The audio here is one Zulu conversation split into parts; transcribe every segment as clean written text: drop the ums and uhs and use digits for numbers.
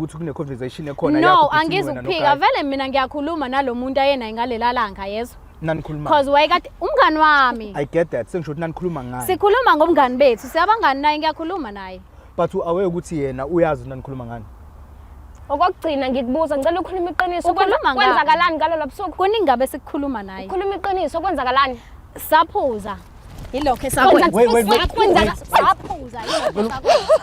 ukuthi kune conversation ekhona No, yakho between wena angizukuphika. no-guy? Vele mina ngiyakhuluma nalo muntu ayenaye ngalela langa, yezwa. Nanikhuluma. Cause wayekade umngani wami. I get that. Sengisho ukuthi nanikhuluma ngani. Sikhuluma ngomngani bethu, siyabangani naye ngiyakhuluma naye. But u aware ukuthi yena uyazi ukuthi nanikhuluma ngani. Okokugcina ngikubuza ngicela ukhulume iqiniso. Ukhuluma ngani? Kwenzakalani ngalolo busuku? Kuningi ngabe sikukhuluma naye. Khuluma iqiniso kwenzakalani? Saphuza. Yilokho esakwenza. Wait, wait, wait. Saphuza, saphuza yilokho esakwenza.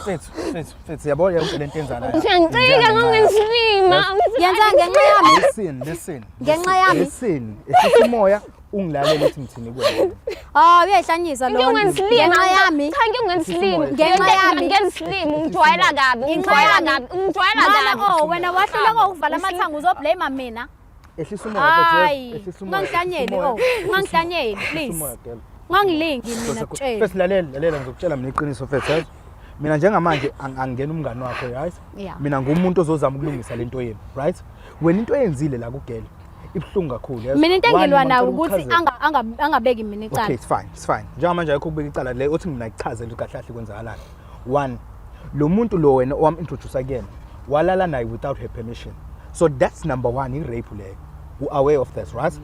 Mfethu, mfethu, mfethu yabo yonke lento enzalayo. Ngiyangicika ngangisilima. Yenza ngenxa yami. Listen, listen. Ngenxa yami. Listen. Ehlisa umoya ungilalele ukuthi ngithini kuwena. Ah, uyayihlanyisa lo. Ngiyengisilima. Ngenxa yami. Cha ngiyengisilima. Ngenxa yami. Ngiyengisilima ungijwayela kabi, ungijwayela yami. kabi, ungijwayela Mana kabi. oh wena wahluleka ukuvala amathanga uzoblame mina. Ehlisa umoya mfethu. Hayi, Ehlisa umoya. ungangihlanyeli oh, ungangihlanyeli please. Umoya girl. Ungangilingi mina kutshela. First lalela, lalela ngizokutshela mina iqiniso mfethu. Yazi? Mina njengamanje angingena umngani wakho, right? Yeah. Mina ngumuntu ozozama ukulungisa lento yenu, right? Wena into oyenzile la kugela ibuhlungu kakhulu, yazi? Mina into One, engilwa mama, nayo ngicela ukuthi ukuchazela. angabeki mina Okay, icala. it's fine, it's fine. Njengamanje ayikho ukubeka icala le othi mina ngichazele ukuthi kahle kahle kwenzakalani. One, lo muntu lo wena owam introduce kuyena walala naye without her permission. So that's number one, i-rape leyo. U aware of that, right?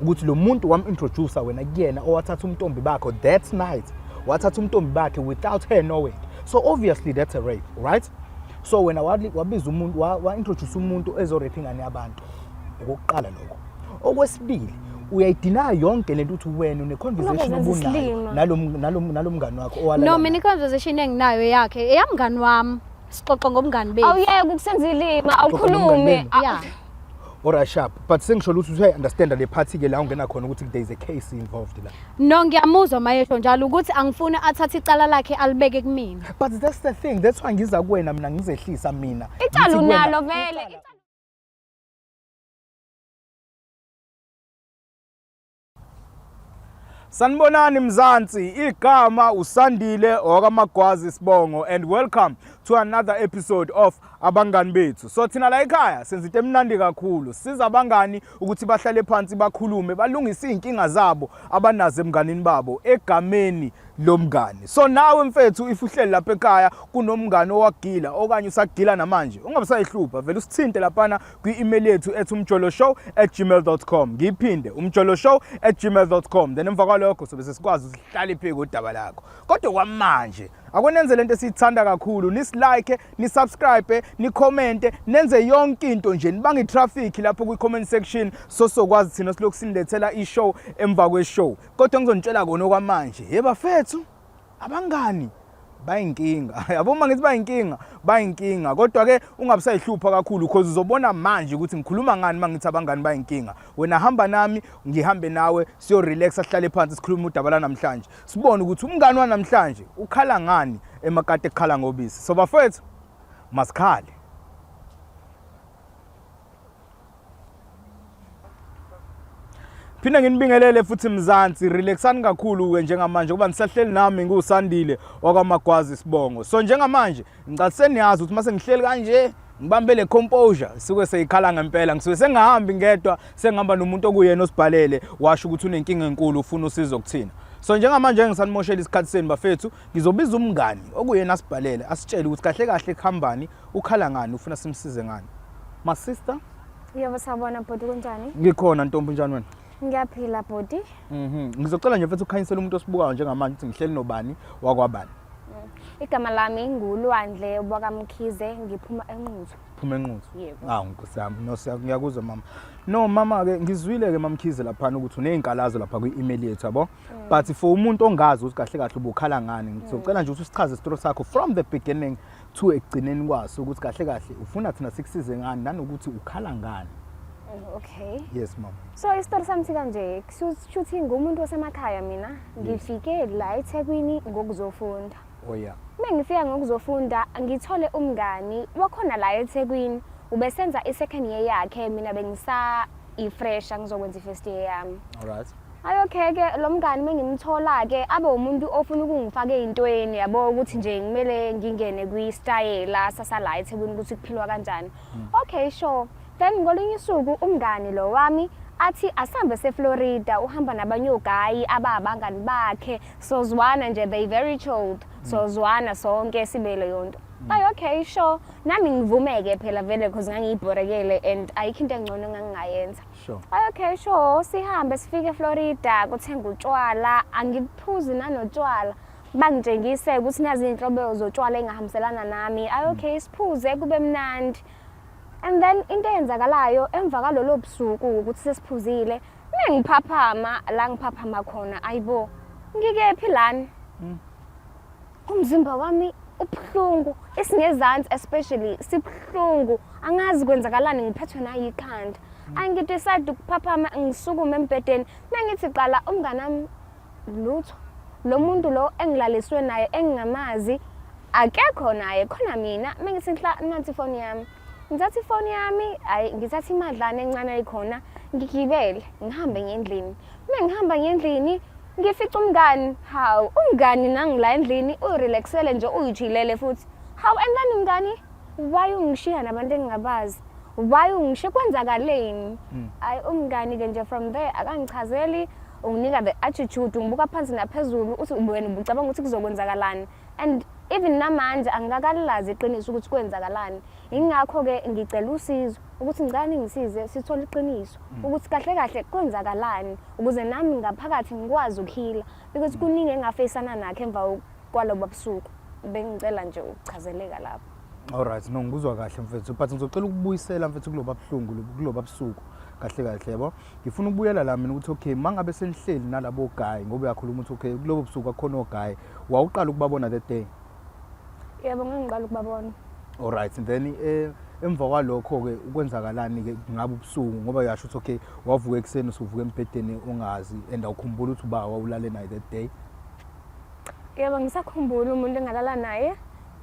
Ukuthi lo muntu wam introduce wena kuyena owathatha umntombi bakho that night, wathatha umntombi bakhe without her knowing. So obviously that's a rape, right? So wena wabiza umuntu wa introduce umuntu ezo rape ingane yabantu. Okokuqala lokho. Okwesibili, uyayidinaya yonke lento ukuthi wena une conversation Unokuzenza obunayo isilima. nalo mngani wakho owalala. No, mina naye. i-conversation enginayo yakhe eyamngani wami. Sixoxa ngomngani bethu. Awuyeke ukusenza ilima, ngomngani awukhulume. benu. Yeah. Alright sharp. But sengisho ukuthi usuyayi understand le part ke la ungena khona ukuthi there is a case involved la. No, ngiyamuzwa mayesho njalo ukuthi angifuni athathe icala lakhe alibeke kumina. But that's the thing. That's why ngiza kuwena mina ngizehlisa mina. Icala Ngithi kuwena, unalo vele. Sanibonani Mzansi, igama uSandile okaMagwazi Sibongo and welcome to another episode of Abangani Bethu. So thina la ekhaya senza into emnandi kakhulu. Siza abangani ukuthi bahlale phansi bakhulume, balungise izinkinga zabo abanazo emnganini babo egameni lomngani. So nawe mfethu if uhleli lapha ekhaya kunomngani owagila okanye usagila namanje, ungabe usayihlupha, vele usithinte laphana kwi-email yethu ethi umjoloshow@gmail.com. Ngiyiphinde umjoloshow@gmail.com. Then emva kwalokho sobe sesikwazi ukuthi sihlale phezu kodaba lakho. Kodwa kwamanje akunenze lento esiyithanda kakhulu, nisilike, nisubscribe, nicommente, nenze yonke into nje, nibange itraffic lapho kwi-comment section so sokwazi thina silokhu sinilethela i-show emva kwe-show. Kodwa ngizonitshela kona okwamanje, ye bafethu, abangani bayinkinga. Yabo uma ngithi bayinkinga, bayinkinga. Kodwa ke ungabisayihlupha kakhulu because uzobona manje ukuthi ngikhuluma ngani uma ngithi abangani bayinkinga. Wena hamba nami, ngihambe nawe, siyo relax, sihlale phansi sikhulume udaba lanamhlanje. Sibone ukuthi umngani wanamhlanje ukhala ngani emakade ekhala ngobisi. So bafethu, masikhale. Phinde nginibingelele futhi Mzansi, relaxani kakhulu ke njengamanje kuba nisahleli nami ngiwuSandile wakwaMagwazi Sibongo. So njengamanje ngicela seniyazi ukuthi mase ngihleli kanje ngibambe le composure suke seyikhala ngempela, ngisuke sengahambi ngedwa, sengihamba nomuntu okuyena osibhalele washo ukuthi unenkinga enkulu ufuna usizo kuthina. So njengamanje ngisanimoshela isikhathi senu bafethu, ngizobiza umngani okuyena asibhalele asitshele ukuthi kahle kahle kuhambani, ukhala ngani, ufuna simsize ngani. My sister, Yebo sawubona bhuti kunjani? Ngikhona ntombi, unjani wena? Ngiyaphila bhuti. Ngizocela nje mfethu ukhanyisele umuntu osibukayo njengamanje ukuthi ngihleli nobani wakwabani. Igama lami nguLwandle wakaMkhize ngiphuma eNquthu. Phuma eNquthu. Yebo. Awu Nkosi yami, no ngiyakuzwa mama. No mama ke ngizwile ke mamkhize laphana ukuthi unezinkalazo lapha kwi-email yethu yabo. But for umuntu ongazi ukuthi kahle kahle ubukhala ngani, ngizocela nje ukuthi usichaze isitori sakho from the beginning to ekugcineni kwaso ukuthi kahle kahle ufuna thina sikusize ngani nanokuthi ukhala ngani. Okay. Yes mama. So isitori sami sikanje, kushuthi ngumuntu wasemakhaya mina, ngifike la eThekwini ngokuzofunda. Oh yeah. Uma ngifika ngokuzofunda ngithole umngani wakhona la eThekwini, ubesenza i-second year yakhe, mina bengisa i-fresher ngizokwenza i-first year yami. All right. Hayi okay ke lo mngani mengimthola ke abe umuntu ofuna ukungifaka ezintweni yabo ukuthi nje kumele ngingene kwi-style sasala eThekwini ukuthi kuphilwa kanjani. Okay sure. Then ngolunye usuku umngani lo wami athi asambe seFlorida uhamba nabanye ogayi ababangani bakhe sozwana nje they very chilled sozwana sonke sibe leyo nto. Ayi, okay, sure, nami ngivumeke phela vele because ngangiyibhorekele and ayikho into engcono engangingayenza. Ayi, okay, sure, sihambe sifike eFlorida, kuthenga utshwala, angibuphuzi nanotshwala. Bangitshengise ukuthi nazi iy'nhlobo zotshwala engahambiselana nami. Ayi, okay, siphuze kube mnandi. And then into eyenzakalayo emva kwalolo busuku ukuthi sesiphuzile, mengiphaphama la ngiphaphama khona, ayibo, ngikephi lana? Umzimba wami ubuhlungu, isingezansi especially sibuhlungu, angazi kwenzakalani, ngiphethwe nayikhanda. Angidecide ukuphaphama, ngisukume embhedeni, mengithi qala umngane wami, lutho. Lo muntu lo engilaliswe naye engingamazi akekho naye, khona mina. Mengithi nhla, nansi ifoni yami, ngithatha ifoni yami, hayi, ngithatha imadlana encane ayikhona, ngigibele ngihambe ngendlini. Mengihamba ngendlini ngifica umngani, hawu, umngani nangila endlini uyirelaxele nje, uyijilele futhi. Hawu, and then mngani, why ungishiya nabantu engingabazi? Why ungishiya? Kwenzakaleni? Hayi, umngani-ke nje from there akangichazeli, unginika the attitude, ungibuka phansi naphezulu, uthi wena ubucabanga ukuthi kuzokwenzakalani. And even namanje angikakalazi iqiniso ukuthi kwenzakalani. Ingakho-ke ngicela usizo ukuthi ngicela ningisize sithole iqiniso ukuthi kahle kahle kwenzakalani, ukuze nami ngaphakathi ngikwazi ukuheala, because kuningi engafeyisana nakho emva kwalobo busuku. Bengicela nje ukuchazeleka lapho. Alright, no, ngikuzwa kahle mfethu, but ngizocela ukubuyisela mfethu kuloba buhlungu, kuloba busuku kahle kahle, yabo. Ngifuna ukubuyela la mina ukuthi okay, mangabe senihleli nalabo guy, ngoba uyakhuluma ukuthi okay, kulobo busuku akukhona oguy, wawuqala ukubabona that day? Yebo, ngangiqala ukubabona. Alright, and then emva kwalokho ke ukwenzakalani ke ngabe ubusuku, ngoba uyasho ukuthi okay, wavuka ekuseni, usuvuka embhedeni ungazi and awukhumbula ukuthi uba wawulale naye that day? Yebo, ngisakhumbula umuntu engalala naye,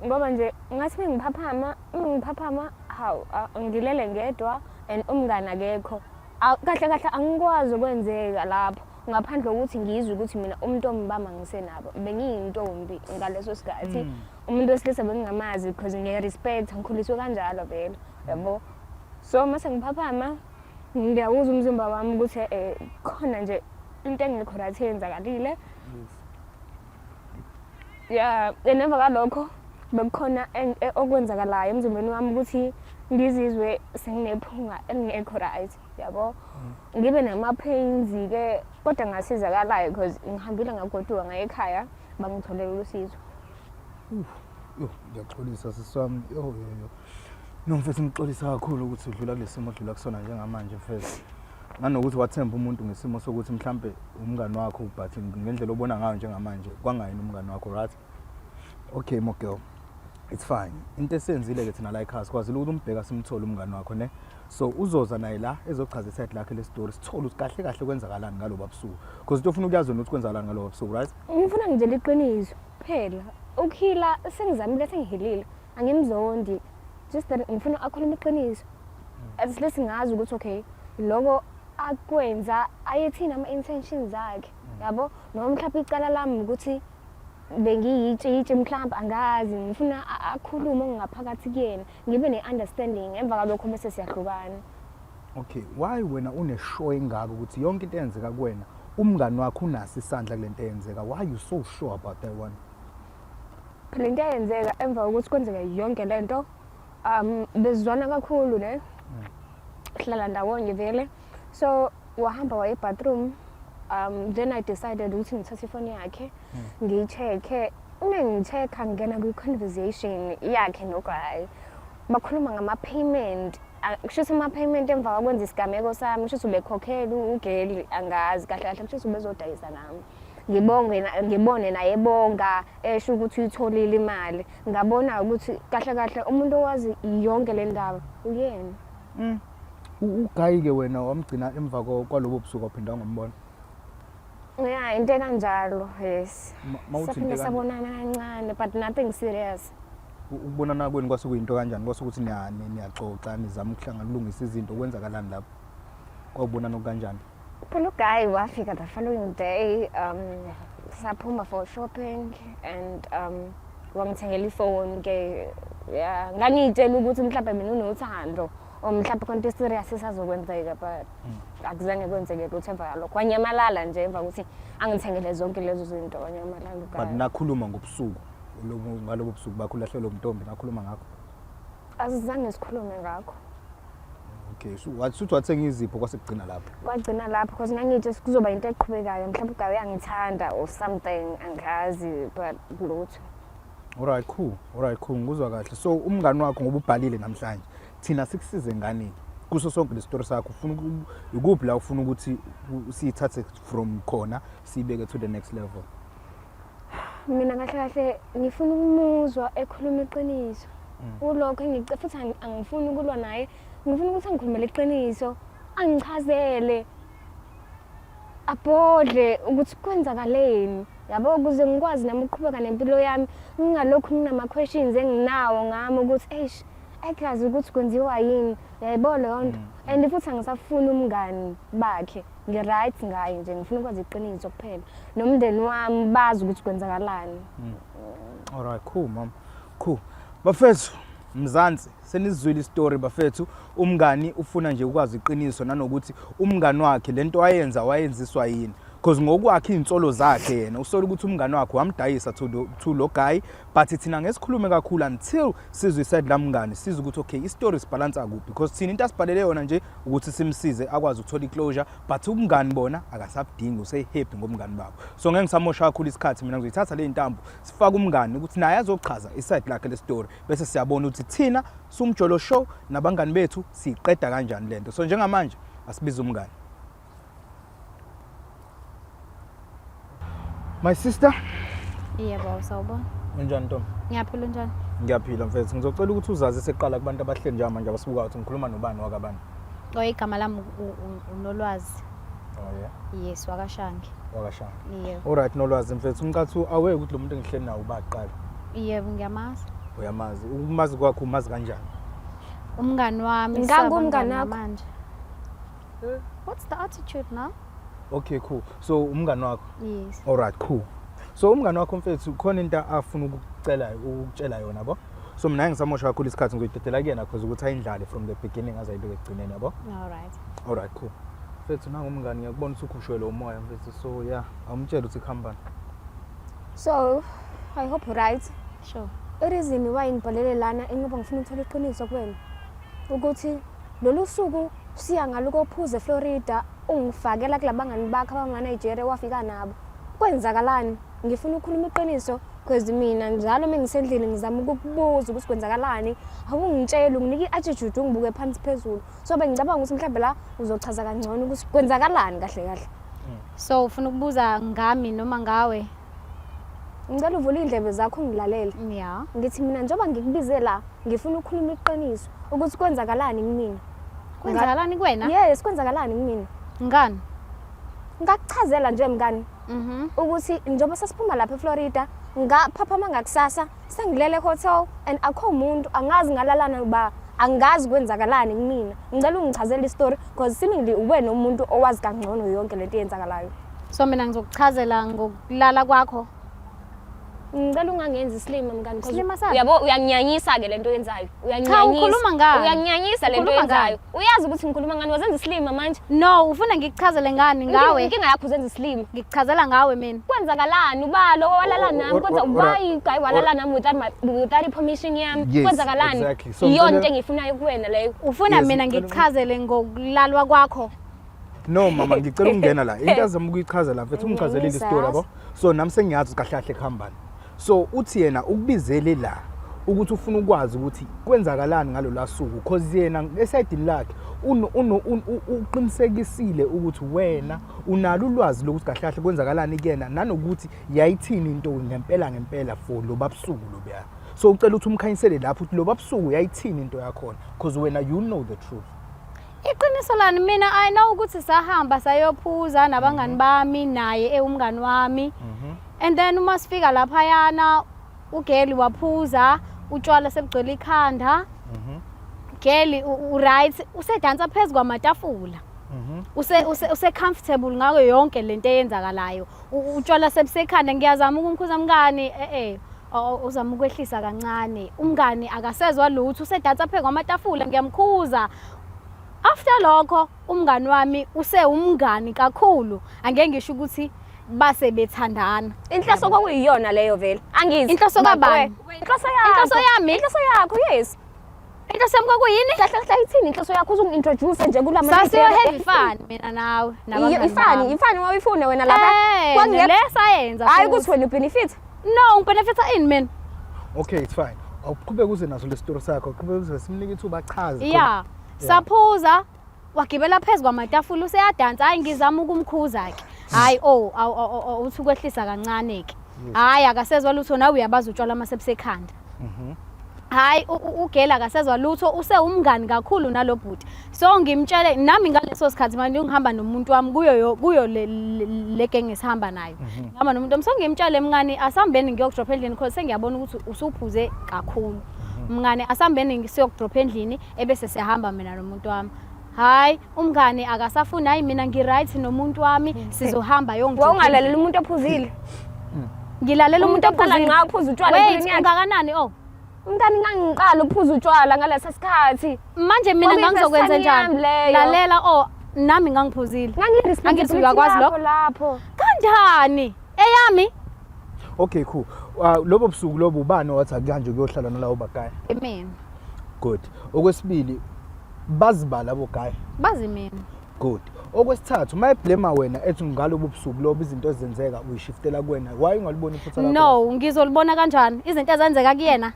ngoba nje ngathi mengiphaphama, mengiphaphama, hawu, ngilele ngedwa and umngane akekho. Kahle kahle angikwazi ukwenzeka lapho ngaphandle kokuthi ngizwe ukuthi mina umuntu ombamba ngisenabo. Bengiyintombi ngaleso sikhathi, umuntu wesilisa bengingamazi because ngiya-respect, ngikhuliswe kanjalo vele, yabo. So mase ngiphaphama ngiyawuzwa umzimba wami ukuthi khona nje into engekho right eyenzakalile. Yeah, and emva kwalokho bekukhona okwenzakalayo emzimbeni wami ukuthi ngizizwe senginephunga elingekho right, yabo, ngibe nama-pains-ke, kodwa ngasizakalayo because ngihambile ngagoduka ngaye ekhaya, bangitholela usizo. Yo, ngiyaxolisa sisi wami. Yo yo yo. No mfethu, ngixolisa kakhulu ukuthi udlula kulesi simo odlula kusona njengamanje mfethu. Nanokuthi wathemba umuntu ngesimo sokuthi mhlambe umngani wakho, but ngendlela obona ngayo njengamanje kwangayini umngani wakho, right? Okay mo girl. It's fine. Into esenzile ke thina la ekhaya, sikwazile ukuthi umbheka simthole umngani wakho, ne. So uzoza naye la ezochaza iside lakhe le story, sithole ukuthi kahle kahle kwenzakalani ngaloba busuku. Because into ofuna ukuyazi wena ukuthi kwenzakalani ngaloba busuku, right? Ngifuna ngitshela iqiniso phela, ukuheala sengizamile, sengihealile, angimzondi, just that ngifuna akhulume iqiniso, at least ngazi ukuthi okay, loko akwenza ayethini ama-intentions akhe, yabo, noma mhlawumbe icala lami ukuthi bengiyitshitshi mhlawumbe, angazi. Ngifuna akhulume okungaphakathi kuyena, ngibe ne-understanding, emva kwalokho bese siyahlukana. Okay, why wena une-sure engaka ukuthi yonke into eyenzeka kuwena umngani wakho unaso isandla kulento eyenzeka? Why you so sure about that one? Phela into eyenzeka emva kokuthi kwenzeke yonke lento, bezizwana kakhulu ne, sihlala ndawonye vele, so wahamba waye ebathroom, then I decided ukuthi ngithathe ifoni yakhe ngiyi-check-e. Uma ngi-check-a ngingena kwi-conversation yakhe noguy, bakhuluma ngama-payment. Ah, kusho ukuthi ama-payment emva kwakwenza isigameko sami, kusho ukuthi ubekhokhela ugirl, angazi kahle kahle, kusho ukuthi ubezodayisa nami. Ngibonge ngibone naye ebonga, esho ukuthi uyitholile imali, ngabona ukuthi kahle kahle umuntu owazi yonke le ndaba uyena. Uguy ke wena wamgcina emva kwalobo busuku, waphinda wangambona? Ya, into ekanjalo, yes. Mawuthi into Saphinde sabonana kancane, but nothing serious. Ukubonana kwenu kwase kuyinto kanjani? Kwase ukuthi niyaxoxa, nizama ukuhlangana, ukulungisa izinto, kwenzakalani lapho? Kwakubonana okunkanjani? Phela uguy wafika the following day, saphuma for shopping and wangithengela ifoni ke. Ya, ngangiyitshela ukuthi mhlawumbe mina unothando or mhlawumbe khona into serious esazokwenzeka, but akuzange kwenzeke lutho emva kwalokho. Wanyamalala nje emva kokuthi angithengele zonke lezo zinto, wanyamalala But uguy. Nakhuluma ngobusuku. Lobu ngalobo busuku bakho ulahlelwe umntombi nakhuluma ngakho? Asizange sikhulume ngakho. Okay, so wathi suthi wathenga izipho kwase kugcina lapho. Kwagcina lapho because ngangithi kuzoba into eqhubekayo, mhlawumbe ugaye uyangithanda or something, angazi, but lutho. Alright, cool. Alright, cool. Ngikuzwa kahle. So umngani wakho ngoba ubhalile namhlanje, thina sikusize ngani kuso sonke le story sakho? Ufuna ikuphi la ufuna ukuthi siyithathe from khona siyibeke to the next level? Mina kahle kahle ngifuna ukumuzwa ekhuluma iqiniso. Ulokho engice futhi angifuni ukulwa naye. Ngifuna ukuthi angikhulumele iqiniso, angichazele. Abhodle ukuthi kwenzakaleni. Yabo, ukuze ngikwazi nami ukuqhubeka nempilo yami, ngingalokhu nginama-questions enginawo ngami ukuthi eish, ayikazi ukuthi kwenziwa yini. Uyayibona leyo nto? And futhi angisafuni umngani bakhe. Ngi-right ngaye nje, ngifuna ukwazi iqiniso kuphela. Nomndeni wami bazi ukuthi kwenzakalani. Alright, cool mom. Cool. Bafethu, Mzansi, senizwile istory bafethu. Umngani ufuna nje ukwazi iqiniso nanokuthi umngani wakhe lento ayenza wayenziswa yini. Because ngokwakhe izinsolo zakhe yena usola ukuthi umngani wakhe wamdayisa to lo guy, but thina ngesikhulume kakhulu until sizwe iside lamngani, sizwe ukuthi okay, istory sibalansa kuphi, because thina into asibhalele yona nje ukuthi simsize akwazi ukuthola iclosure, but umngani bona akasabudingi, usehappy ngomngani babo. So ngeke ngisamosha kakhulu isikhathi, mina ngizoyithatha le ntambo sifake umngani ukuthi naye azochaza iside lakhe le story, bese siyabona ukuthi thina sumjolo show nabangani bethu siyiqeda kanjani lento. So njengamanje asibize umngani. My sister. Yebo, sawubona. Unjani ntombi? Ngiyaphila, unjani? Ngiyaphila mfethu. Ngizocela ukuthi uzazise kuqala kubantu abahleli njengamanje abasibukayo ukuthi ngikhuluma nobani wakabani. Oh, igama lami uNolwazi. Oh yeah. Yes, wakaShange. WakaShange. Yebo. Alright Nolwazi mfethu, ngicathi aware ukuthi lo muntu engihleli nawo ubaqala. Yebo, ngiyamazi. Uyamazi. Umazi kwakho umazi kanjani? Umngani wami. Ngangumngani wakho? Manje. What's the attitude now? Okay, cool. So umngani wakho? Yes. Alright, cool. So umngani wakho mfethu khona into afuna ukukucela ukutshela yona yabo. So mina ngisamosha kakhulu isikhathi, ngizoyidedela kuyena cause ukuthi ayindlale from the beginning aze ayibeke ekugcineni yabo. Alright. Alright, cool. Mfethu nangu umngani, ngiyakubona ukuthi ukhushwele umoya mfethu, so yeah, awumtshele ukuthi kuhambani. So, I hope you're right. Sure. I-reason why ngibhalele lana ingoba ngifuna ukuthola iqiniso kuwena. Ukuthi lolu suku siya ngalo kophuza eFlorida ungifakela kulabangani bakho abangama-Nigeria wafika nabo. Kwenzakalani? Ngifuna ukukhuluma iqiniso because mina njalo uma ngisendlini ngizama ukukubuza ukuthi kwenzakalani, awungitsheli, unginika i-attitude, ungibuke phansi phezulu. So bengicabanga ukuthi mhlawumbe la uzochaza kangcono ukuthi kwenzakalani kahle kahle. So ufuna ukubuza ngami noma ngawe? Ngicela uvule iy'ndlebe zakho ungilalele. Yeah. Ngithi mina njengoba ngikubize la, ngifuna ukukhuluma iqiniso ukuthi kwenzakalani kumina. Kwenzakalani kuwena? Yes, kwenzakalani kumina. Ngani? Ngakuchazela nje mngani ukuthi njengoba sasiphuma lapha eFlorida, ngaphaphama ngakusasa sengilele hotel and akho muntu, angazi ngalalana uba, angazi kwenzakalani kumina. Ngicela ungichazele istory because seemingly uwena umuntu owazi kangcono yonke lento eyenzakalayo. So mina ngizokuchazela ngokulala kwakho. Ngicela ungangenzi isilima mngani, 'cause Isilima sani? Uyabo, uyanginyanyisa ke lento oyenzayo. Uyanginyanyisa. Ukhuluma ngani? Uyanginyanyisa lento Ukhuluma oyenzayo. Uyazi ukuthi ngikhuluma ngani, wazenza isilima manje. No, ufuna ngikuchazele ngani ngawe? Inkinga yakho uzenza isilima. Ngikuchazela ngawe mina. Kwenzakalani ubalo owalala nami? Kwenza why guy walala nami without permission yami? Yes, Kwenzakalani? exactly. So Iyona ngicela- into engiyifunayo kuwena leyo. Ufuna Yes, mina ngicela- ngikuchazele ngokulalwa kwakho? No mama, ngicela ukungena la. Into azama ukuyichaza la mfethu, ungichazelile Ngiyangizwa. istory yabo. So nami sengiyazi kahle kahle kuhambani. So uthi yena ukubizele la ukuthi ufuna ukwazi ukuthi kwenzakalani ngalolu suku, cause yena esayidini lakhe uqinisekisile ukuthi wena unalo ulwazi lokuthi kahle kahle kwenzakalani kuyena nanokuthi yayithini into ngempela ngempela for lo babusuku lobuya. So ucela ukuthi umkhanyisele lapho ukuthi lo babusuku yayithini into yakhona, cause wena you know the truth. Iqiniso lani? Mina I know ukuthi sahamba sayophuza nabangani bami, naye ewumngani wami. And then uma sifika laphayana ugeli waphuza utshwala sebugcwele ikhanda. Geli u-right, usedansa phezu kwamatafula. Use comfortable ngayo yonke lento eyenzakalayo. Utshwala sebusekhanda, ngiyazama ukumkhuza mngani, uzama ukwehlisa kancane. Umngani akasezwa lutho, usedansa phezu kwamatafula, ngiyamkhuza. After lokho umngani wami usewumngani kakhulu. Angeke ngisho ukuthi Base bethandana. Inhloso kwakuyiyona leyo vele. Angizi. Inhloso kabani? Inhloso yakho. Inhloso yami? Inhloso yakho, yes. Inhloso yami kwakuyini? Kahle kahle ithini inhloso yakho uzungi-introduce nje kulama Sasiyo have fun mina nawe nabangani Ifani, bami. ifani wawuyifuna wena lapha. Eh, Kwakungekho- le sayenza. Hayi futhi. ukuthi wena ubenefit. No, ngibenefita ini mina? Okay, it's fine. Awuqhubeke uze naso le story sakho. Qhubeke uze simnike ithuba achaze. Yeah. Saphuza wagibela phezu kwamatafula useyadansa. Hayi, ngizama ukumkhuza ke. Hayi, oh awu, uthi ukwehlisa kancane ke. Hayi, akasezwa lutho, nawe uyabaza utshwala mase busekhanda. Hayi, ugela akasezwa lutho, usewumngani kakhulu nalo bhuti. So ngimtshele nami ngaleso sikhathi manje ngihamba nomuntu wami kuyo le gang esihamba nayo. Ngihamba nomuntu wami, so ngimtshele, mngani, asambeni ngiyokudrop endlini, because sengiyabona ukuthi usuphuze kakhulu. Mngani, asambeni siyokudrop endlini, ebese siyahamba mina nomuntu wami. Hayi, umngani akasafuni, hayi, mina ngi-right nomuntu wami, sizohamba yongidrop. Wawungalalela umuntu ophuzile. Ngilalela umuntu Umuntu oqala ophuzile. nqa uphuza utshwala Wait, empilweni yakhe. ungakanani, oh? Umntana, ngangiqala ukuphuza utshwala ngalesa sikhathi. Manje mina Kwakuyi-first ngangizokwenza time njani? yami leyo. Lalela, oh, nami ngangiphuzile. Angithi Ngangi-responsibility uyakwazi yakho lokho? lapho. Kanjani? Eyami? Okay, cool. Lobo busuku lobo ubani owathi akanje kuyohlala nalawo bagaya? Mina. Good. Okwesibili, baziba labo guy? Bazi mina. Good. Okwesithathu, mayeblame wena ethi ngalobo busuku lobo izinto ezenzeka uyishiftela kuwena. Why ungaliboni iphutha lakho? No, ngizolibona kanjani? Izinto ezenzeka kuyena.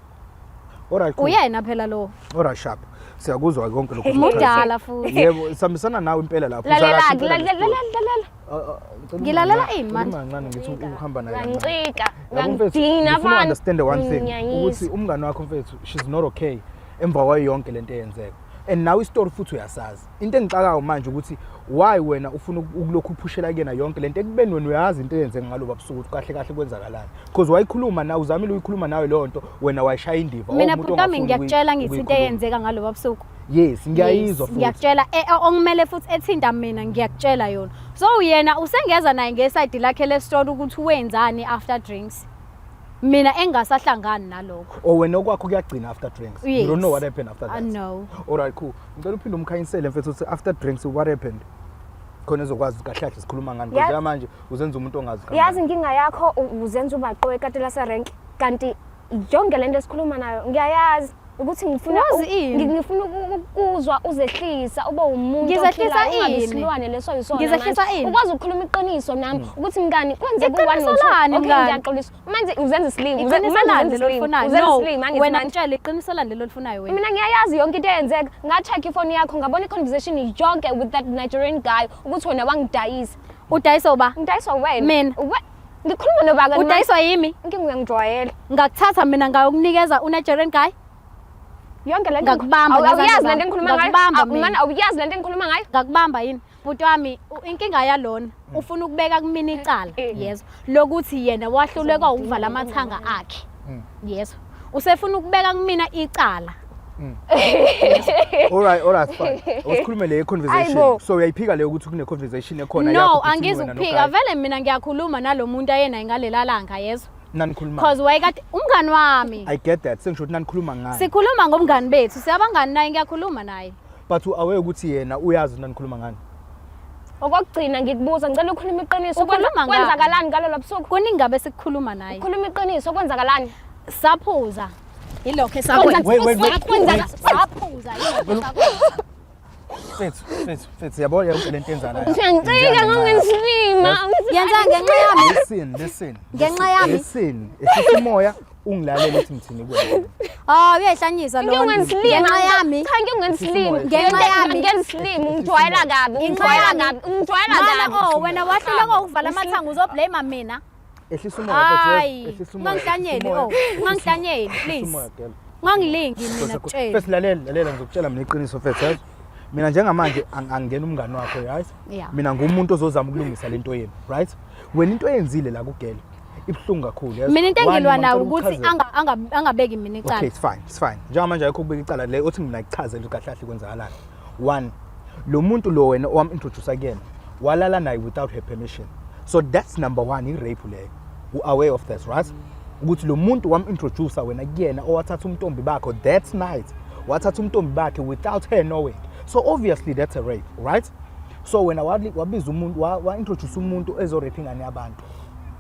Alright, cool. Uyena phela lo. Alright, sharp. Siyakuzwa konke lokho. Mudala futhi. Yebo, sihambisana nawe impela lapho. Lalela, Uzwa kahle impela lalela, le story. lalela. Ah, ah, ngicela Ngilalela uma ini manje? kancane, ngithi ukuhamba naye kancane. Ngangicika, Yabo mfethu, ngangidina ngifuna abantu. understand the one thing Nginyanyisa. ukuthi umngane wakho, mfethu, she's not okay emva kwayo yonke lento eyenzeka, and nawe istory futhi uyasazi. Into engixakayo manje ukuthi why wena ufuna ukulokhu uphushela kuyena yonke lento ekubeni wena uyazi into eyenzeka ngaloba busuku, ukuthi kahle kahle kwenzakalani, because wayikhuluma nawe, uzamile uyikhuluma nawe leyo nto, wena wayishaya indiva. Mina, wawumuntu bhuti wami, ongafuni ngiyakutshela ngithi into ukuyikhuluma. eyenzeka ngaloba busuku. Yes, ngiyayizwa Yes, futhi. Ngiyakutshela okumele futhi ethinta mina, ngiyakutshela yona. So yena usengeza naye ngeside lakhe le-story ukuthi wenzani after drinks. Mina engasahlangani nalokho. Or wena okwakho kuyagcina after drinks? You don't know what happened after that? No. Alright, cool. Ngicela uphinde umkhanyisele, mfethu, ukuthi after drinks what happened, khona ezokwazi ukuthi kahle kahle sikhuluma ngani, because manje uzenza umuntu ongazi kahle. Yazi inkinga yakho, uzenza ubaqowe kati laserenki, kanti yonke lento esikhuluma nayo ngiyayazi ukuthi ngifuna Wazi ini? ngifuna ukuzwa uzehlisa ube umuntu Ngizehlisa ophilayo, ungabi ini? isilwane leso yisona Ngizehlisa manje. ini? Ukwazi ukukhuluma iqiniso nami ukuthi mngani kwenzeka u-one Iqiniso no-two. lani, Okay, mngani? ngiyaxolisa. Manje uzenza isilima, Iqiniso manje lani uzenza lelo isilima, olifunayo? uzenza No, isilima, angithi wena manje. ngitshele iqiniso lani lelo olifunayo wena. Mina ngiyayazi yonke into eyenzeka. Nga-check ifoni yakho, ngabona i-conversation yonke with that Nigerian guy, ukuthi wena wangidayisa. Udayiswa uba? Ngidayiswa wena. Mina? Ngikhuluma nobani manje? Udayiswa yimi? Inkinga uyangijwayela. Ngakuthatha mina ngayokunikeza uNigerian guy? Yonke le nto Ngakubamba ngezandla awuyazi zami. lento engikhuluma ngayo. Ngakubamba mina. Mana, awuyazi lento engikhuluma ngayo. Ngakubamba yini? Bhuti wami, inkinga yalona ufuna ukubeka kumina icala, yezwa, lokuthi yena wahluleka ukuvala amathanga akhe. Yezwa. Usefuna ukubeka kumina icala. Alright, fine. Awusikhulume le conversation. Ayibo. So uyayiphika le ukuthi kune conversation ekhona No, yakho between wena angizukuphika noGuy? vele, mina ngiyakhuluma nalomuntu ayena ngalela langa, yezwa. Nanikhuluma. Cause wayekade umngani wami. I get that. Sengisho ukuthi nanikhuluma ngani. Sikhuluma ngomngani bethu, siyabangani naye, ngiyakhuluma naye. But u-aware ukuthi yena uyazi nanikhuluma ngani? Okokugcina ngikubuza, ngicela ukhulume iqiniso. Ukhuluma ngani? Kwenzakalani ngalolo busuku? Kuningi ngabe sikukhuluma naye. Khuluma iqiniso, kwenzakalani? Saphuza. Yilokho esakwenza. Wait, wait, wait. Saphuza, yilokho esakwenza. Mfethu, mfethu, mfethu, yabo yonke lento enzalayo. Ngiyangicika ngongensilima. Yenza ngenxa yami. Listen, listen. Ngenxa yami. Listen. Ehlisa umoya, ungilalele ukuthi ngithini kuwena. Ah, uyayihlanyisa lona. Ngingensilima. Ngenxa yami. Cha, ngingensilima. Ngenxa yami. Ngensilima, ungijwayela kabi, ungijwayela yami. kabi, ungijwayela Mana, kabi. oh, wena wahluleka ukuvala amathanga, uzoblame mina. Ehlisa umoya, mfethu. Hayi, Ehlisa umoya. ungangihlanyeli, oh, ungangihlanyeli, please. Umoya, girl. Ungangilingi mina, kutshela. First, lalela, lalela, ngizokutshela mina iqiniso, mfethu, yazi. Mina njengamanje angingena umngani wakho, right? Yeah. Mina ngumuntu ozozama ukulungisa lento yenu, right? Wena into oyenzile la kugela ibuhlungu kakhulu, yazi. Mina into One, engilwa uma nayo ngicela ukuthi ukuchazela. angabeki mina Okay, icala. it's fine, it's fine. Njengamanje ayikho ukubeka icala le othi mina ngichazele ukuthi kahle kahle kwenzakalani. One, lo muntu lo wena owam-introduce kuyena, walala naye without her permission. So that's number one, i-rape leyo. U aware of that, right? Ukuthi lo muntu wam-introduce wena kuyena, owathatha umntombi bakho that night, wathatha umntombi bakhe without her knowing. So obviously that's a rape, right? So wena wabiza umuntu, wa-introduce umuntu ezo-rape ingane yabantu.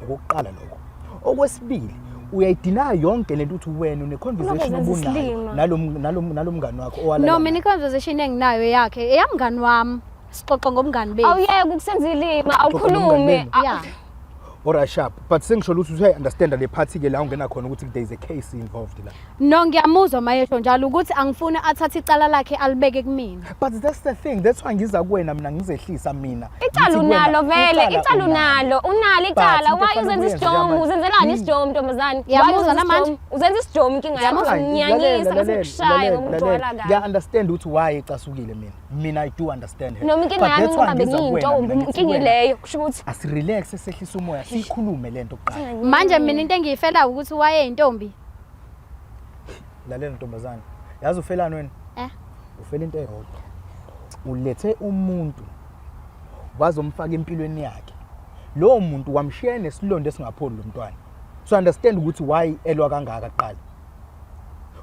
Okokuqala lokho. Okwesibili, uyayidinaya yonke lento ukuthi wena une-conversation Ulokhu ezenza obunayo isilima. nalo mngani wakho owalala No, mina naye. i-conversation enginayo yakhe eyamngani wami. Sixoxa ngobungani bethu. Awuyeke ukusenza ilima, ngomngani awukhulume. benu. Yeah. Alright, sharp. But sengisho ukuthi usuyayi-understanda le part-ke la ungena khona ukuthi there is a case involved la. No, ngiyamuzwa mayesho njalo ukuthi angifuni athathe icala lakhe alibeke kumina. But that's the thing, that's why ngiza kuwena mina ngizehlisa mina. Icala Ngithi kuwena, unalo vele, icala unalo, unalo icala. But into Why efanele uzenza uyenze isijomu? njengamanje- Uzenzelani isijomu ntombazane? Why Ngiyamuzwa uzenza namanje. isijomu? Uzenza isijomu inkinga yakho, unyanyisa bese kushaya ngoba ujwayela kabi. Ngiya-understand ukuthi why ecasukile mina. Mina I do understand her. Noma inkinga But yami that's why ngoba ngiza kuwena bengiyintombi, mina, ngithi inkinga kuwena, ileyo, kusho ukuthi Asirelax, sehlisa umoya, siyikhulume lento kuqala. Manje mina into engiyifelayo ukuthi wayeyintombi. Lalela ntombazane. Yazi ufelani wena? Eh. Ufela into eyodwa. Ulethe umuntu wazomfaka empilweni yakhe. Lowo muntu wamshiya nesilonda esingapholi lo mntwana. So understand ukuthi why elwa kangaka kuqala.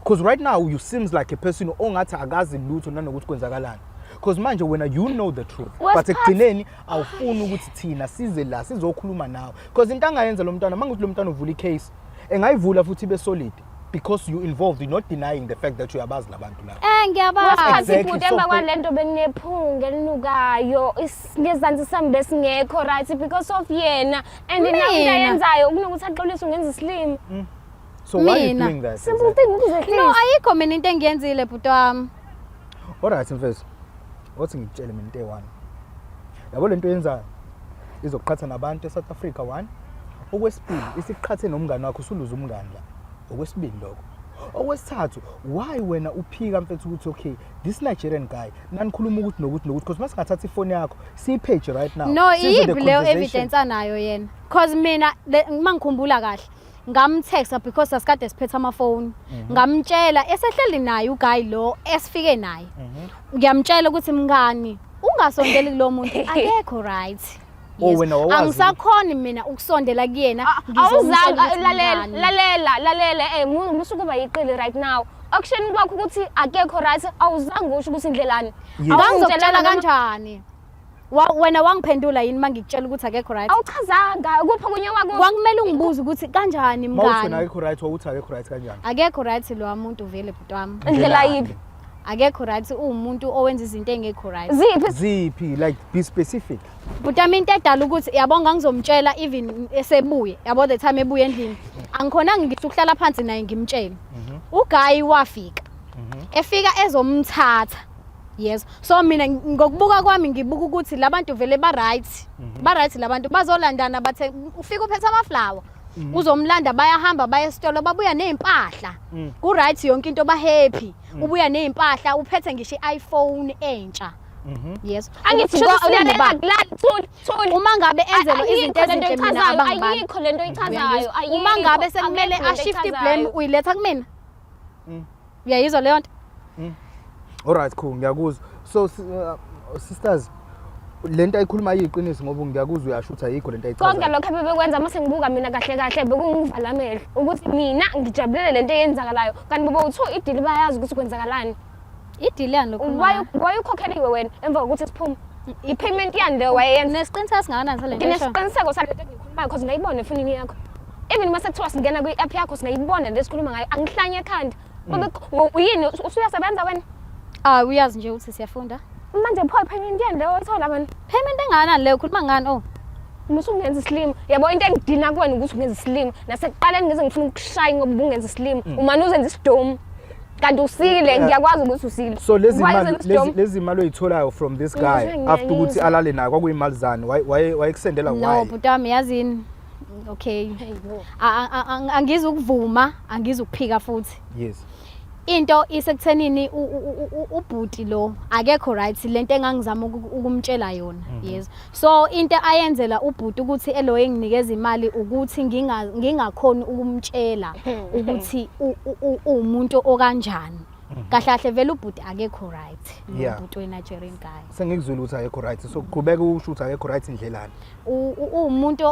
Because right now you seems like a person ongathi akazi lutho nanokuthi kwenzakalani. Because manje wena you know the truth. But Wesikhathi- ekugcineni awufuni ukuthi thina size la sizokhuluma nawe. Because into angayenza lo mntwana mangukuthi lo mntwana uvula icase, engayivula futhi ibe solid because you involved, you're not denying the fact that uyabazi labantu laba. Eh, ngiyabazi. Wesikhathi Exactly. bhuti So, emva kwalento bekunephunga elinukayo ngezansi sami besingekho right because of yena and nayo into Mina. ayenzayo kunokuthi axolise ungenza isilima. So why are you Mina. doing that? Simple Exactly? thing ukuzehlisa. No, ayikho mina into engiyenzile bhuti wami. Alright mfethu. Wathi ngikutshele mina into eyi-one. Yabo lento oyenzayo izoqhatha nabantu eSouth Africa one. Okwesibili isiqhathe nomngani wakho usuluza umngani la. Okwesibili lokho. Okwesithathu, why wena uphika mfethu ukuthi okay this Nigerian guy nanikhuluma ukuthi nokuthi nokuthi because masingathatha ifoni yakho siyipage right now. No, sizwe the iyiphi leyo conversation. evidence anayo yena? Cause mina mangikhumbula kahle ngamtext because sasikade siphethe amafoni. Ngamtshela esehleli naye uguy lo esifike naye. Ngiyamtshela ukuthi mngani ungasondeli kulo muntu akekho right. Oh, Yes. wena wawazi. Angisakhoni mina ukusondela kuyena. Ngizomtshela Awuzange ukuthi lalela mngani. lalela lalela musuke uba yiqili right now. Action kwakho ukuthi akekho right awuzange usho ukuthi indlelani. Yes. Ngangizokutshela kanjani? Wena wangiphendula yini mangikutshela ukuthi akekho right? Awuchazanga kuphi okunye wakusho. Kwakumele ungibuze ukuthi kanjani Mawuthi wena mngani? akekho right wawuthi akekho right kanjani? Akekho right lo muntu vele bhuti wami. Indlela yiphi? Akekho right, uwumuntu owenza izinto engekho right. Ziphi? Ziphi, like be specific. Bhuti wami into edala ukuthi yabo ngangizomtshela even esebuye, yabo the time ebuye endlini. Angikhonanga ngisho ukuhlala phansi naye ngimtshele. Uguy wafika. Efika ezomthatha. Yes. So mina ngokubuka kwami ngibuka ukuthi labantu vele ba right. Ba right labantu bazolandana bathe ufika uphethe amaflower. Uzomlanda bayahamba baye esitolo babuya nezimpahla. Ku right yonke into ba happy. Ubuya nezimpahla uphethe ngisho iPhone entsha. Yes. Angithi Kusho ukuthi lalela uba- lalela thuli thuli. Uma ngabe enzelwa Ayikho izinto lento ezinhle mina oyichazayo, abangibali. Ayikho lento oyichazayo. Uyangizwa? Ayikho. Uma ngabe sekumele Akekho lento ashift oyichazayo. blame uyiletha kumina. Uyayizwa leyo nto? Alright cool ngiyakuzwa. So sisters lento ayikhuluma iyiqiniso ngoba ngiyakuzwa uyasho ukuthi ayikho lento Konke ayichazayo. lokho ebebekwenza mase ngibuka mina kahle kahle bekungivala amehlo ukuthi mina ngijabulele lento eyenzakalayo kanti bobo uthu idili bayazi ukuthi kwenzakalani. Idili yani lokhu. Why ukhokheliwe wena emva kokuthi siphume? I-payment yani leyo wayeyenza. Nesiqiniseko singakanani sale nto esho? Nginesiqiniseko salento engiyikhulumayo because ngayibona efonini yakho. Even uma sekuthiwa singena kwi-app yakho singayibona le sikhuluma ngayo angihlanye ekhanda. Yini usuyasebenza wena? Ah uyazi nje ukuthi siyafunda. Manje pho i-payment yani leyo oyithola wena? Payment engakanani leyo khuluma ngani oh? Musu ungenza isilima. Yabo into engidina kuwena ukuthi ungenza isilima. Nasekuqaleni ngize ngifuna ukukushaya ngoba ubungenza isilima. Umane uzenza isidomu. Kanti usile ngiyakwazi ukuthi usile. So lezi Why mali uzenza isidomu? lezi mali oyitholayo from this guy Ngizwe after ukuthi ngiyanyiza. alale naye kwakuyimali zani wayekusendela No why? bhuti wami yazini. Okay. Angizukuvuma, angizukuphika futhi. Yes. Into isekuthenini ubhuti lo akekho right lento engangizama ukumtshela yona. Yes. So into ayenzela ubhuti ukuthi elo enginikeza imali ukuthi ngingakhoni ukumtshela ukuthi uwumuntu okanjani. Kahle kahle vele ubhuti akekho right lo bhuti we-Nigerian guy. Sengikuzwile ukuthi akekho right, so qhubeka usho ukuthi akekho right indlelani. Uwumuntu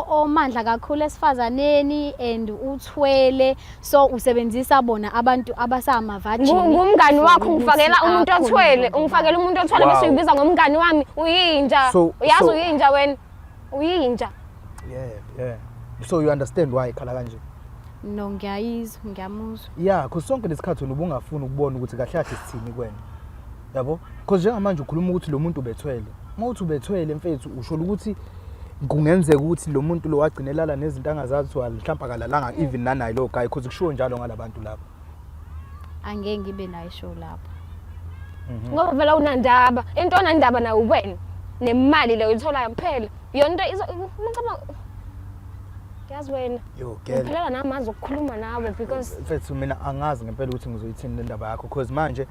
omandla kakhulu esifazaneni and uthwele, so usebenzisa bona abantu abasama-virgin. Ngumngani wakho, for ungifakela ukuthi umuntu akhulume othwele, ngomngani. ungifakela umuntu othwele bese uyibiza ngomngani wami. Uyinja. Uyazi uyinja wena. Uyinja. Yeah. So you understand why ikhala kanje? No, ngiyayizwa, ngiyamuzwa. Yeah, cause sonke lesikhathi wena ubungafuni ukubona ukuthi kahle kahle sithini kuwena. Yabo? Cause njengamanje ukhuluma ukuthi lo muntu ubethwele. Uma uthi ubethwele mfethu, usho ukuthi kungenzeka ukuthi lo muntu lo wagcina elala nezinto angazazi ukuthi mhlawumbe akalalanga even nanaye lo guy, cause kushiwo njalo ngalabantu laba. Angeke ngibe nayo show lapho. Ngoba vele awunandaba. Into onandaba nayo wena. Nemali leyo uyitholayo kuphela. Yona into izo ngicabanga yazi wena. Yo girl. Ngiphelelwa namazwi okukhuluma nawe because Mfethu, mina angazi ngempela ukuthi ngizoyithini le ndaba yakho, cause manje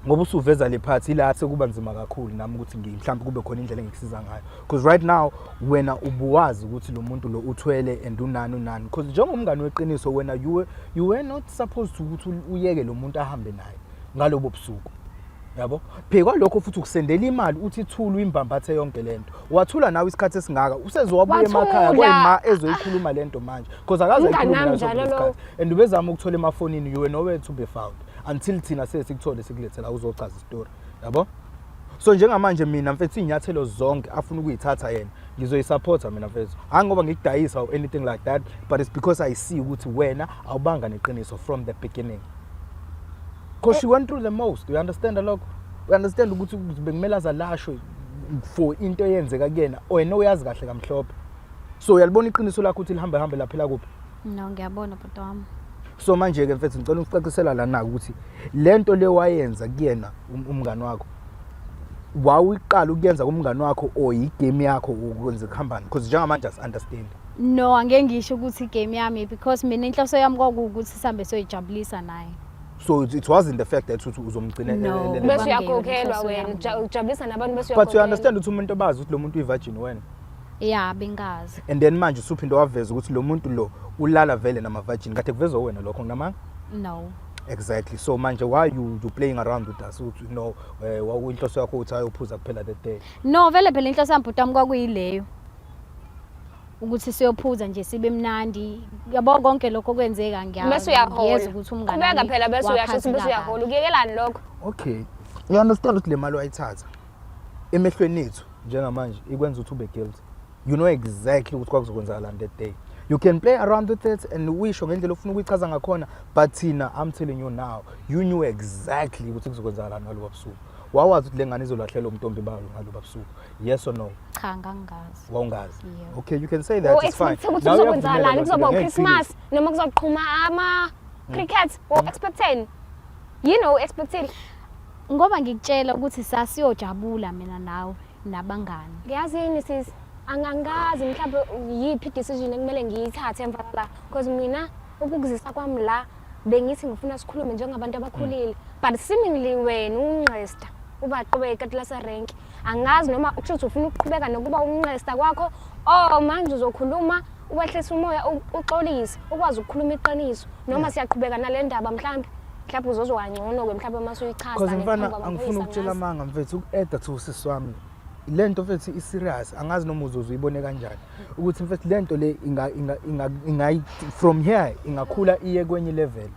ngoba usuveza le part ila sekuba nzima kakhulu nami ukuthi mhlawumbe kube khona indlela engikusiza ngayo, because right now wena ubuwazi ukuthi lo muntu lo uthwele and unani unani, because njengomngani weqiniso wena you were not supposed to ukuthi uyeke lo muntu ahambe naye ngalobo busuku, yabo. Phekwa lokho futhi ukusendela imali uthi thula uyimbambathe yonke lento, wathula nawe isikhathi esingaka, usezowabuya emakhaya. Wathula. Kwayima ezoyikhuluma lento manje, because akaze Umngani ayikhulume wami ngaso njalo sonke lowo. isikhathi, and ubezama ukuthola emafonini, you were nowhere to be found until thina sesikuthole sikulethela uzochaza isitori, yabo. So njengamanje mina mfethu, iy'nyathelo zonke afuna ukuyithatha yena ngizoyisupporta mina mfethu, hhayi ngoba ngikudayisa or anything like that, but it's because I see ukuthi wena awubanga neqiniso from the beginning, because she went through the most. You understand lokho? You understand ukuthi bekumele azalashwe for into eyenzeka kuyena? Wena uyazi kahle kamhlophe, so uyalibona iqiniso lakho ukuthi lihambe hambe laphela kuphi. No, ngiyabona bhuti wami. So manje-ke mfethu, ngicela ukucacisela lana-ke ukuthi le nto le wayenza kuyena umngani wakho, wawuyiqala ukuyenza kumngani wakho or igame yakho ukwenza kuhambani? Because njengamanje asi-understand. No, angeke ngisho ukuthi igame yami, because mina inhloso yami kwakuwukuthi sihambe soyijabulisa naye. So it wasn't the fact that uthi uzomgcina No. Bese Bangena uyakhokhelwa inhloso wena, yami. ujabulisa nabantu bese But you uyakhokhelwa. understand ukuthi umuntu obazi ukuthi lo muntu uyi-virgin wena? Ya, bengazi. And then manje usuphinde waveza ukuthi lo muntu lo ulala vele nama-virgin, kade kuvezwa wena lokho, nginamanga? No. Exactly. So manje why you playing around with us ukuthi no, inhloso yakho ukuthi ayophuza kuphela that day? No, vele phela inhloso yami bhuti wami kwakuyileyo ukuthi siyophuza nje sibe mnandi, yabo, konke lokho kwenzeka. Bese uyahola. Ngiyezwa ukuthi umngani Qhubeka wami phela, bese uyasho ukuthi bese waphatheka uyahola. Ukuyekelani lokho? Okay, you understand ukuthi le mali wayithatha emehlweni ethu njengamanje ikwenza ukuthi ube guilty. You know exactly ukuthi kwakuzokwenzakalani that day. You can play around with it and uyisho ngendlela ofuna ukuyichaza ngakhona, but thina, I'm telling you now, you knew exactly ukuthi kuzokwenzakalani ngalobo busuku. Wawazi ukuthi le ngane izolahlelwa umntombi bayo ngalobo busuku, yes or no? Cha, ngangazi. Wawungazi? Yebo. Okay, you can say that, it's fine. Expect ukuthi Nawe kuzokwenzakalani? uyakuvumela Kuzoba lokho, ngeke uChristmas noma kuzoqhuma ama-cricket? U-expecteni yini? U-expectile? Ngoba ngikutshela ukuthi sasiyojabula mina nawe nabangani. Ngiyazi yini sisi, angazi mhlawumbe yiphi i-decision ekumele ngiyithathe emva la, because mina ukukuzisa kwami la bengithi ngifuna sikhulume njengabantu abakhulile, but seemingly wena unqesta ubaqhubeka ikati laserenki. Angazi noma kusho ukuthi ufuna ukuqhubeka nokuba unqesta kwakho or manje uzokhuluma uwehlise umoya, uxolise, ukwazi ukukhuluma iqiniso, noma siyaqhubeka nale ndaba. Mhlawumbe uzozwa kangcono-ke mhlawumbe uma usuyichaza. Cause mfana, phambi angifuni kwamaphoyisa, ukutshela angazi. amanga mfethu, uku-adda to usisi wami, le nto mfethu i-serious. Angazi noma uzoze uyibone kanjani ukuthi mfethu le nto le inga from here ingakhula iye kwenye level,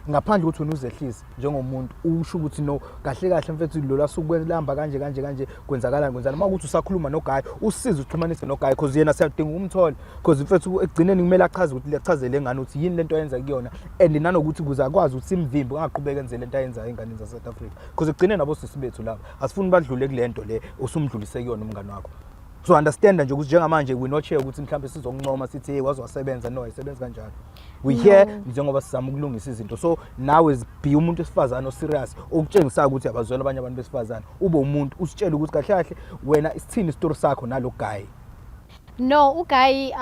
ngaphandle ukuthi wena uzehlise njengomuntu usho ukuthi no, kahle kahle mfethu lola suku lihamba kanje kanje kanje, kwenzakalani kwenzakala. Uma ukuthi usakhuluma noguy, usize uxhumanise noguy, cause yena siyadinga ukumthola, cause mfethu ekugcineni kumele achaze ukuthi achazele ngane ukuthi yini lento ayenza kuyona, and nanokuthi ukuze akwazi ukuthi simvimbe angaqhubeka enze lento ayenzayo enganeni zase-South Africa, cause ekugcineni abosisi bethu laba asifuni badlule kule nto le usumdlulise kuyona umngane wakho. So understand nje ukuthi njengamanje we not here ukuthi mhlawumbe sizokuncoma sithi hey, waze wasebenza. No, ayisebenzi kanjalo. We here njengoba sizama ukulungisa izinto, so nawe be umuntu wesifazane oserious okutshengisayo ukuthi abazwela abanye abantu besifazane, ube umuntu usitshele ukuthi kahle kahle wena isithini isitori sakho nalo guy. No, uguy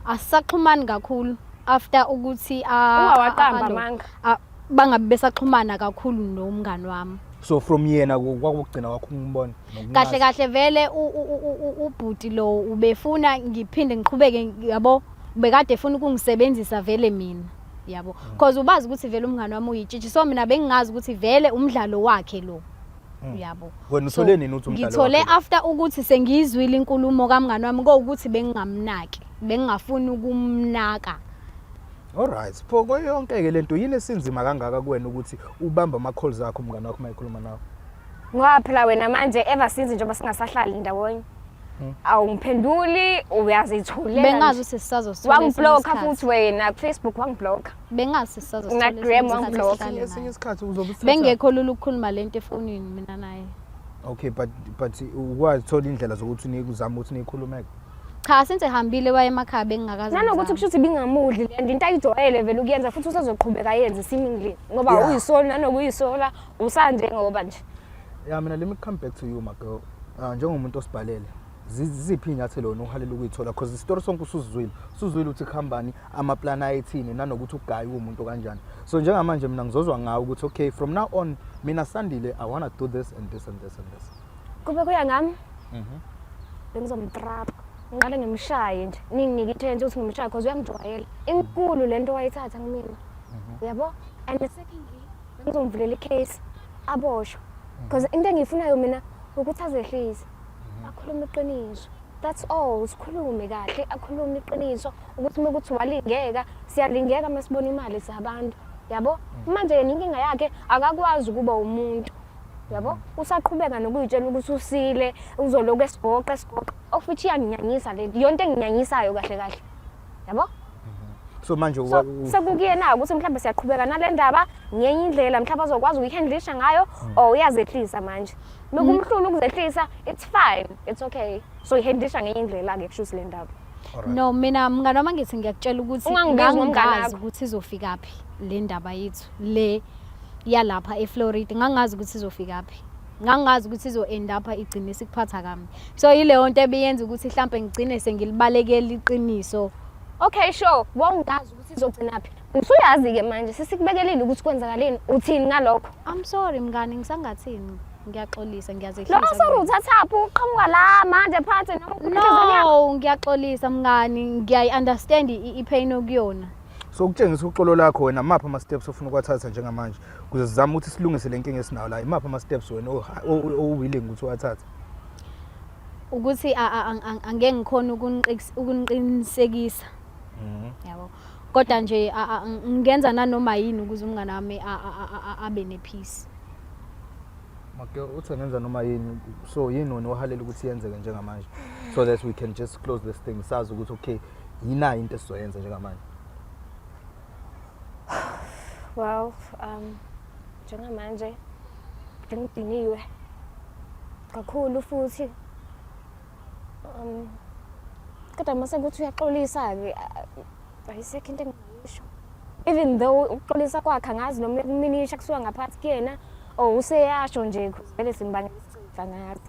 asisaxhumani kakhulu after ukuthi Ungawaqamba amanga. Bangabe besaxhumana kakhulu nomngani wami. So from yena kwakugcina kwakho ukumbona? Kahle kahle vele ubhuti lo ubefuna ngiphinde ngiqhubeke, yabo, bekade efuna ukungisebenzisa vele mina. Yabo, because ubazi ukuthi vele umngani wami uyitshitshi, so mina bengingazi ukuthi vele umdlalo wakhe lo. Yabo. Wena So, uthole nini ukuthi umdlalo ngithole wakhe lo? After ukuthi sengiyizwile inkulumo kamngani wami, kowukuthi bengingamnaki, bengingafuni ukumnaka. Alright, pho kweyonke-ke lento yini esinzima kangaka kuwena ukuthi ubambe ama-calls akho umngane wakho uma ekhuluma nawe? Ngoba phela wena manje ever since njengoba singasahlali ndawonye, awungiphenduli, uyazithulela. Bengazi Nje. ukuthi sisazosithola esinye Wangiblocka isikhathi. futhi wena ku-Facebook, wangiblocka. Bengazi sisazosithola Na-Gram esinye isikhathi wangiblocka. sihlale Esinye naye. isikhathi uzobe usithatha- Bengekho lula ukukhuluma lento efonini mina naye. Okay, but ukwazi uthola indlela zokuthi uzame ukuthi niyikhulumeke. Cha, since ehambile waye emakhaya bengingakaze Nanokuthi ngizame. kusho ukuthi bingamudli le nto, into ayijwayele vele ukuyenza, futhi usazoqhubeka ayenze seemingly ngoba uyisola nanokuyisola usanje ngoba nje. Yeah, mina let me come back to you, my girl. Njengomuntu osibhalele, ziziphi iy'nyathelo wena ohalela ukuyithola? Because isitori sonke usuzizwile. Usuzwile ukuthi kuhambani, amaplani ayethini, nanokuthi uGuy uwumuntu kanjani. So njengamanje mina ngizozwa ngawe ukuthi okay, from now on mina Sandile I wanna do this and this and this and this. Kube kuya ngami, bengizomtrapa, ngiqale ngimshaye nje, ninginike i-chance ukuthi ngimshaye because uyangijwayela, inkulu le nto wayithatha kumina, uyabo. And secondly, bengizomvulela i-case aboshwe because into engiyifunayo mina ukuthi azehlise, akhulume iqiniso, that's all. Sikhulume kahle, akhulume iqiniso ukuthi uma kuthi walingeka, siyalingeka uma sibona imali sabantu, yabo. Manje yena inkinga yakhe akakwazi ukuba umuntu, yabo, usaqhubeka nokuyitshela ukuthi usile, uzoloku esigoqa esigoqa, of which iyanginyanyisa le nto, yonto enginyanyisayo kahle kahle, yabo. So manje So sekukuyena ukuthi mhlawumbe siyaqhubeka nale ndaba ngenye indlela mhlawumbe azokwazi ukuyihandlisha ngayo or uyazehlisa manje. Mekumhlula ukuzehlisa, it's fine, it's okay, so ihandlisha ngenye indlela-ke kusho ukuthi le ndaba. Alright. No, mina mngani wami, ngithi ngiyakutshela ukuthi Ungangibizi ngomngani ngangazi wakho. ukuthi izofikaphi le ndaba yethu le yalapha eFlorida. Ngangazi ukuthi izofikaphi, ngangazi ukuthi izo-end up igcine sikuphatha kami, so yileyo nto ebiyenza ukuthi mhlampe ngigcine sengilibalekela iqiniso. Okay, sure, wawungazi ukuthi izogcinaphi, usuyazi-ke manje, sesikubekelile ukuthi kwenzakaleni, uthini ngalokho? I'm sorry mngani, ngisangathini, ngiyaxolisa, ngiyazehlisa Lo sorry kuwena. uthathaphi? Uqhamuka la manje phansi noma enhliziyweni yakho? No, ngiyaxolisa mngani, ngiyayi-understand i-pain okuyona. So ukutshengisa uxolo lakho wena, maphi ama-steps ofuna ukuwathatha njengamanje ukuze sizame ukuthi silungise le nkinga esinayo la? Imaphi ama-steps wena o-willing ukuthi uwathathe? Ukuthi angeke ngikhona ukuniqinisekisa, yabo, kodwa nje ngingenza nanoma yini ukuze umngane wami abe ne-peace. Make uthi angenza noma yini, so yini wena ohalela ukuthi yenzeke njengamanje so that we can just close this thing, sazi ukuthi okay, yinayo into esizoyenza njengamanje? Well, njengamanje ngidiniwe kakhulu futhi, kodwa mase kuthi uyaxolisa-ke, ayisekho into engingayisho, even though ukuxolisa kwakhe angazi noma ekuminisha kusuka ngaphansi kuyena or useyasho nje 'cause vele simbangela isichitha, angazi.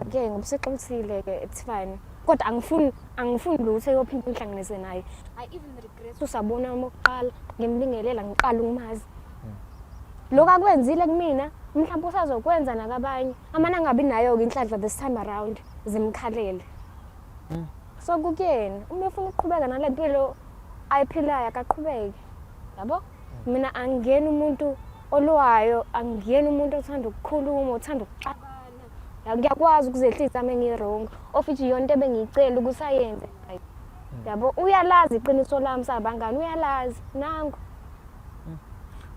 Okay, ngoba usexolisile-ke, it's fine, kodwa angifuni lutho eyophinda ngihlanganise naye. I even regret usabona uma kuqala ngimbingelela, ngiqala ukumazi. Lokhu akwenzile kumina mhlawumbe usazokwenza nakabanye, amane angabi nayo-ke inhlanhla this time around zimkhalele. So kukuyena uma efuna ukuqhubeka nale mpilo ayiphilayo, akaqhubeke, yabo. Mina angiyena umuntu olwayo, angiyena umuntu othanda ukukhuluma, othanda ukuxabana. Ngiyakwazi ukuzehlisa uma ngi-wrong, of which iyona into ebengiyicela ukuthi ayenze naye, yabo. Uyalazi iqiniso lami, sabangani, uyalazi nangu.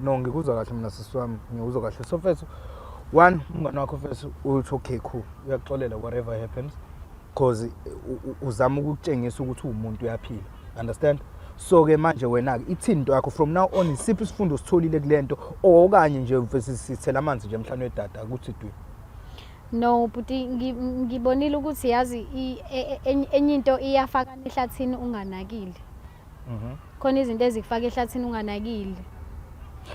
No, ngikuzwa kahle mina sisi wami, ngikuzwa kahle. So mfethu, one, umngane wakho mfethu uthi okay, cool, uyakuxolela whatever happens, cause uzama ukutshengisa ukuthi uwumuntu, uyaphila, understand? So ke manje wena-ke ithini into yakho from now on? Isiphi isifundo ositholile kule nto, okanye nje mfethu sithela amanzi nje emhlane wedada ukuthi dwi? No buti, ngibonile ukuthi yazi enye into iyafakana ehlathini unganakile. Khona izinto ezikufaka ehlathini unganakile.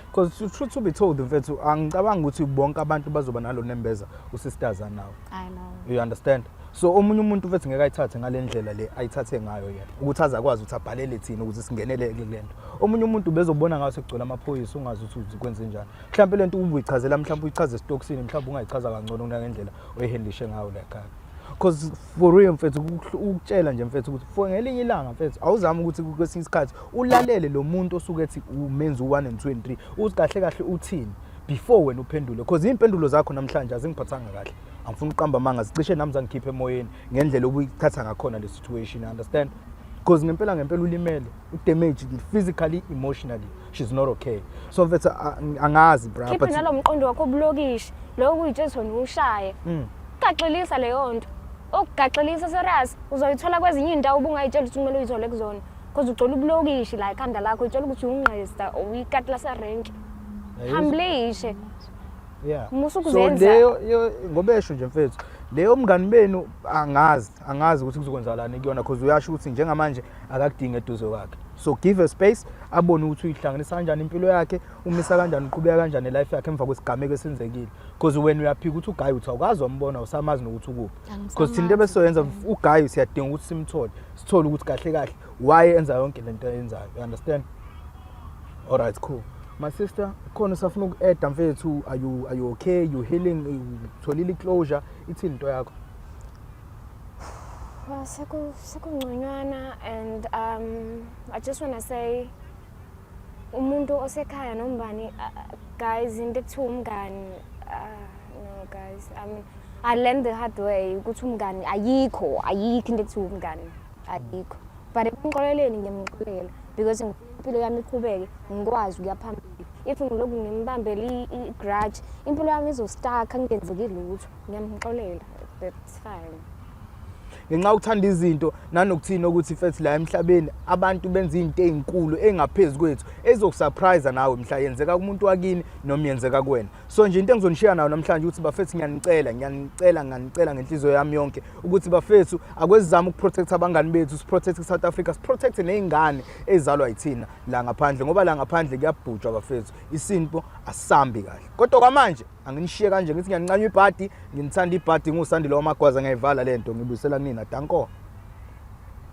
Because truth to be told mfethu, angicabangi ukuthi bonke abantu bazoba nalo nembeza usisters anawo. I know. You understand? So omunye umuntu mfethu ngeke ayithathe ngale ndlela le ayithathe ngayo yena, ukuthi aze akwazi ukuthi abhalele thina ukuze singenele kule nto. Omunye umuntu bezobona ngayo sekugcwele amaphoyisa, ungazi ukuthi kwenze njani. Mhlawumbe lento ubuyichazela, mhlawumbe uyichaze esitokisini, mhlawumbe ungayichaza kangcono kunangendlela oyihandlishe ngayo la ekhaya. Because for real mfethu, ukutshela nje mfethu ukuthi for ngelinye ilanga mfethu, awuzami ukuthi kwesinye isikhathi ulalele lo muntu osuke ethi umenza u-1 and 2 and 3, uthi kahle kahle uthini before wena uphendule, because iy'mpendulo zakho namhlanje azingiphathanga kahle. Angifuni ukuqamba amanga, zicishe nami zangikhipha emoyeni ngendlela obuyithatha ngakhona le situation, you understand? Because ngempela ngempela ulimele, udamage physically, emotionally, she's not okay. So mfethu, angazi bra. Khiphe nalo mqondo wakho obulokishi lokho kuyitshela wena ushaye. Gaxelisa leyo nto, okugaxelisa serious uzoyithola kwezinye iy'ndawo ubungayitshela ukuthi kumele uyithole kuzona, because ugcwele ubulokishi la ekhanda lakho, uyitshela ukuthi ungqesta or ikati laserenki. Hambulishe. Musa So ukuzenza. Leyo ngobesho nje mfethu, leyo mngani benu, angazi ukuthi kuzokwenzakalani kuyona, because uyasho ukuthi njengamanje akakudingi eduze kwakhe. So give a space, abone ukuthi uyihlanganisa kanjani impilo yakhe, umisa kanjani, uqhubeka kanjani life yakhe emva kwesigameko esenzekile, because wena uyaphika ukuthi uguy uthi awukazi wambona, usamazi nokuthi ukuphi, because thina into ebesoyenza uguy siyadinga ukuthi simthole, sithole ukuthi kahle kahle why enza yonke lento ayenzayo, you understand? Alright, cool. My sister, khona usafuna uku-adda mfethu? Are you okay? You healing? Utholile i-closure? Ithini into yakho? Well, sekungconywana and I just want to say umuntu osekhaya nombani, guys, into ekuthiwa umngani, no guys, I mean, I learned the hard way ukuthi umngani ayikho, ayikho into ekuthiwa umngani, ayikho. But emxoleleni ngiyamxolela because ngifuna impilo yami iqhubeke, ngikwazi ukuya phambili. If ngilokhu ngimbambele i-grudge, impilo yami izostaka, kungenzeki lutho. Ngiyamxolela, that's fine. Ngenxa yokuthanda izinto nanokuthini ukuthi mfethu, la emhlabeni abantu benza izinto ey'nkulu ey'ngaphezu kwethu, ezizokusurprise nawe mhla yenzeka kumuntu wakini noma yenzeka kuwena. So nje into engizonishiya nayo namhlanje ukuthi bafethu, ngiyanicela, ngiyanicela, ngiyanicela ngenhliziyo yami yonke ukuthi bafethu, akwesizame ukuprotect abangani bethu, siprotect i-South Africa, siprotect ney'ngane ey'zalwa yithina la ngaphandle, ngoba la ngaphandle kuyabhujwa bafethu, isinto asisambi kahle. Kodwa kwamanje anginishiye kanje, ngithi ngiyanincanywa ibhadi, nginithanda ibhadi, ngusandile wamagwaza, ngiyayivala le nto, ngibuyisela kunina. Danko.